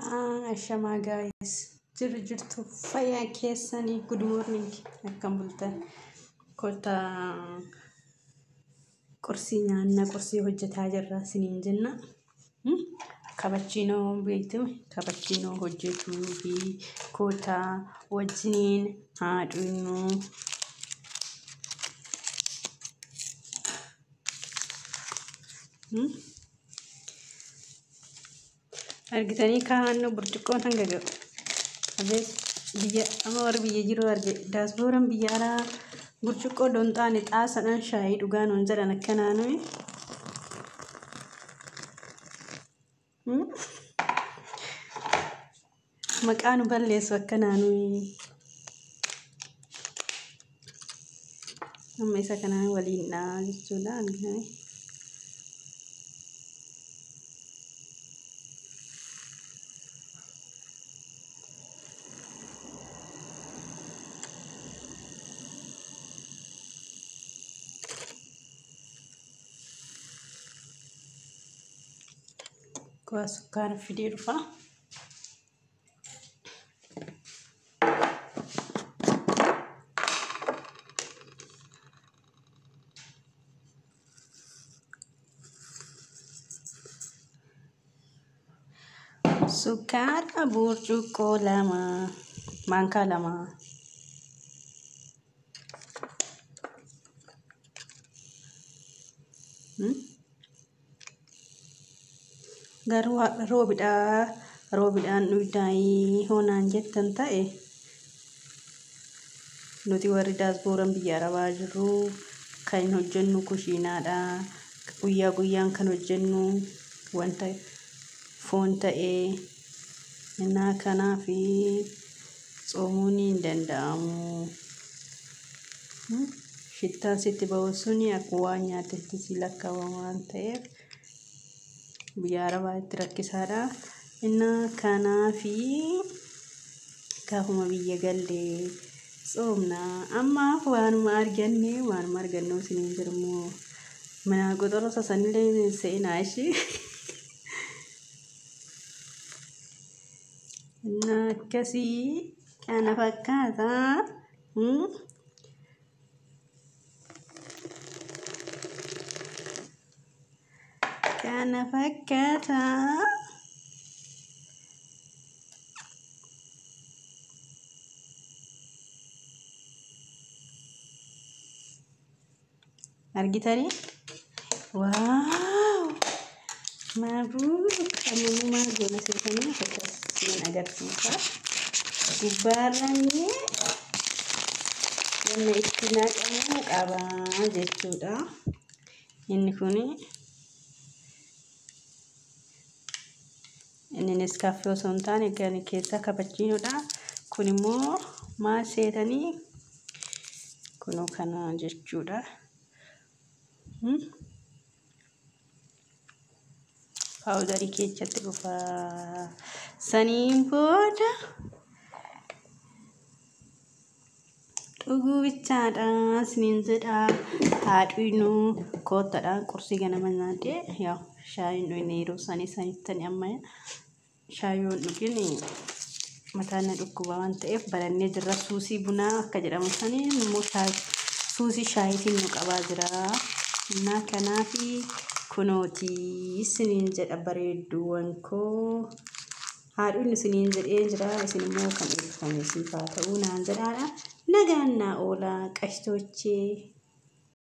Ashamaa guys, jirru jirtu fayyaa keessanii? Good morning, akkam bultan? Kottaa qursii nyaanna, qursii hojjetaa jirra isiniin jenna. Kabachiinoo beektume, kabachiinoo hojjetuu fi kottaa wajjiniin haa dhugnu. Argitanii kaa'annoo burcuqqoon hanga ga'u. Abeet biyya amma warri biyya jiru arge, daasbooraan biyya alaa burcuqqoo donxaane xaasadhaan shaayii dhugaa nuun jedhan akkanaa nuyi. Maqaa nu balleessu akkanaa nuyi. Amma isa kanaan waliin dha jechuudha, argitanii. Kuwaa sukkaara fidee dhufa. Sukkaara burcuqqoo 2, maankaa 2. Garuu roobidhaa roobidhaan dhugdaayii hoonaan jettan ta'e, nuti warri daasbooran biyya arabaa jirru kan hojjennu kushiinaadha. Guyyaa guyyaan kan hojjennu wanta foon ta'ee innaa kanaa fi tsoomuun hin danda'amu. Shittaan sitti bahu suni akkuma waan nyaatetti si lakkaawama waan ta'eef biyya arabaatti rakkisaadha. Innaa kanaafi gaafuma biyya gallee tsoomna. Ammaaf waanuma arganne, waanuma argannu isiniin jedhamu, mana qoxoroo sanillee seenaa ishee. Innaa akkasii kana fakkaata. Kana fakkaata. Argitanii? Wow! Mabruuk! Amma immoo maal goona seetanii, akkasiin agarsiisa. Gubbaarraan wanna itti naqamu qaba jechuudha. Inni kun inni Nescafé osoo hin taane kan keessaa kabachiinodha. Kun immoo maal seetanii, kunoo kana jechuudha. Paawudarii keessatti dhufa. Saniin booda dhuguu bichaadha isiniin jedha. Haa dhugnu, koottadha. Qursii ganama nyaadhee, yaa shaayiin dhugne yeroo sanii sanittani, amma shaayii yoon dhugin mataan na dhukkuba waan ta'eef barannee jirra. Suusii bunaa akka jedhamu sanii immoo suusii shaayiitiin nu qabaa jira. Innaa kanaafi kunooti isiniin jedha, bareedduuwwan koo. Haa dhugnu isiniin jedhee jira. Isin immoo kan eebbifame siif haa ta'uu naan jedhaadha. Nagaan naa oolaa qashtochee.